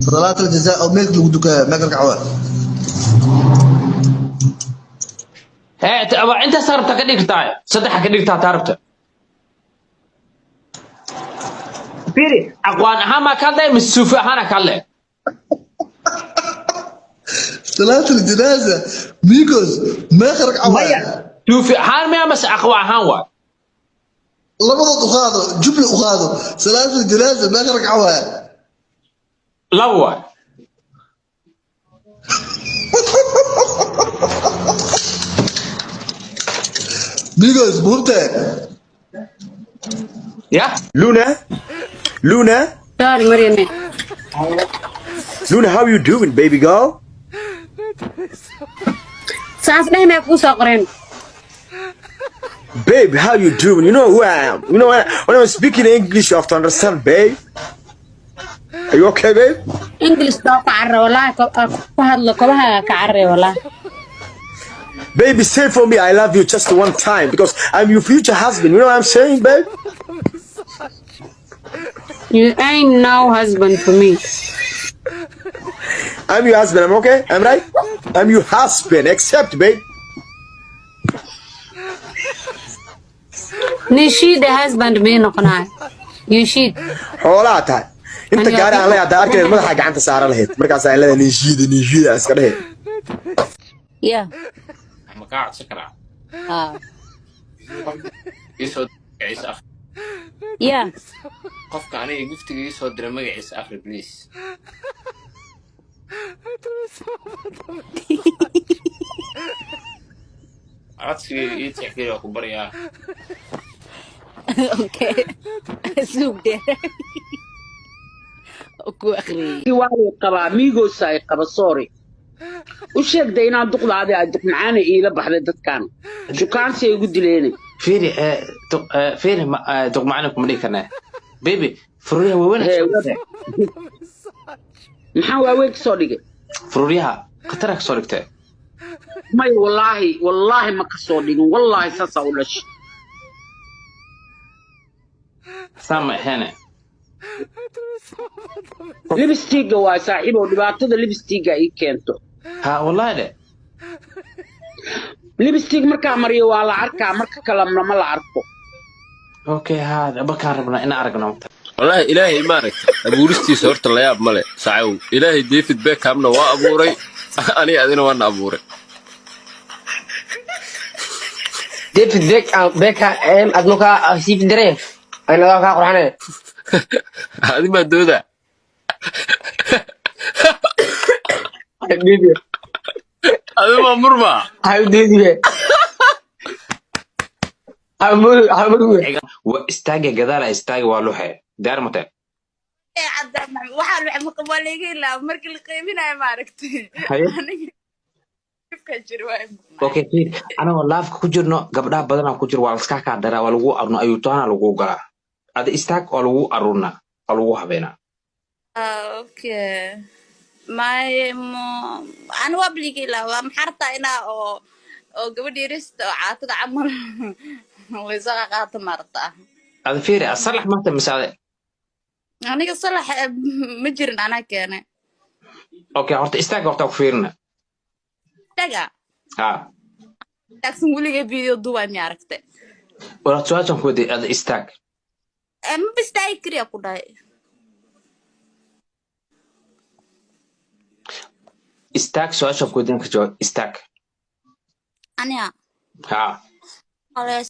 Salaat al-jazaa oo meelka lagu dukayo meeqa ragca waa? Hee, waa intaas rabta ka dhigtaa, saddexa ka dhigtaa taa rabta. Fiiri, aqwaan ahaan maa ka hadlaya mise suufi ahaana ka hadlaya? Salaat al-janaaza, Migos, meeqa ragca waa? Maya. Suufi ahaan miya mase aqwa ahaan waa? Labadood u qaado, jumla u qaado. Salaat al-janaaza meeqa ragca waa? Laba waay. Migos, buurte. Ya. Luna, Luna, Sorry, Marianne. Luna, how you doing, baby girl? Saas dheh may kuu soo qoreen. Babe, how you doing? You know who I am. You know when I'm speaking English, you have to understand, babe. Are you okay, babe? English baa ku carra wallaahi, ku hadlo kobaha ka carray wallaahi. Baby, say for me, I love you just one time because I'm your future husband. You know what I'm saying, babe? You ain't no husband for me. I'm your husband. I'm okay. I'm right. I'm your husband. Accept, babe. Nishiida husband mii noqonaayo. You shid. Xoolaa tahay. Inta Aniga gaari aan leeyahay haddaa arki lahayd madaxa gacanta saaran lahayd. Markaas aan leedahay nishiida nishiida iska dhehe. Yeah. Ma kaa codsan karaa? Ah. Iisoo magaciisa akhri. Yeah. Qofka aniga giftiga iisoo diray magaciisa akhri, please. Codsigayga ii tixgeli, waa ku baryaa. Okay. Suug dheer. Ku akhriyay. Waa lay qabaa, Migosa ay qaba, sorry. U sheegda inaan duqdaadi ay duq macaana iila baxday, dadkan shukaansi ay igu dileene. Fiiri, fiiri, duqmacana kuma dhihi karnaa. Baby, furuuryaha waaweyn. Hee, maxaa waaweyn kasoo dhigay? Furuuryaha khatara kasoo dhigtay. May, wallaahi wallaahi ma kasoo dhigin, wallaahi saasaa u dhashay. Saa ma aheene. Libstiga waa saaxiibow, dhibaatada libstiga ii keento. Ha, wallaahi dhe. Libstig markaa mariyo waa la arkaa, marka kale lama la arko. Okay, ha, markaan rabnaa inaan aragno. Wallaahi Ilaahay maaragta abuuristiisa horta la yaab male, sacow. Ilaahay David Beckhamna waa abuuray, aniga adina waana abuuray. David Beckham adnu ka sii fidire ayna ka qurxane. Adi maa dooda. Adi maa murma. Waa istaaga, gadaala istaaga, waa luxe diyaar mate. Waxaa luxe waa laga ilaa markii la qiiminayo, maaragtay. Haye. Aniga dhibka jiro waa. Okay, fiir, anagoo laafka ku jirno, gabdhaha badanaa ku jiro, waa laskaa kaa daraa, waa lagu aruna, ayuutaana lagu galaa. Ada istaag, waa lagu arurnaa, waa lagu habeenaa. Okay, may mo ani waa bliga ilaa waa maxaa rabtaa inaa oo gabadh yarista oo caatada camal laysaqa qaata maaragtaa. Ada fiiri, asalax maanta mise ade? Aniga salax ma jirin, anaa keenay. Okay, horta istaag, horta ku fiirina. Dhaga. Ha. Taagsan weligay video duubay mi aragtay? Wala su-aashan ku weydiiyey, ada istaag. Ma istaagi kariya ku dhahay. Istaag, su-aashan ku weydiin ka jawaab, istaag. Aniga? Ha. Alees.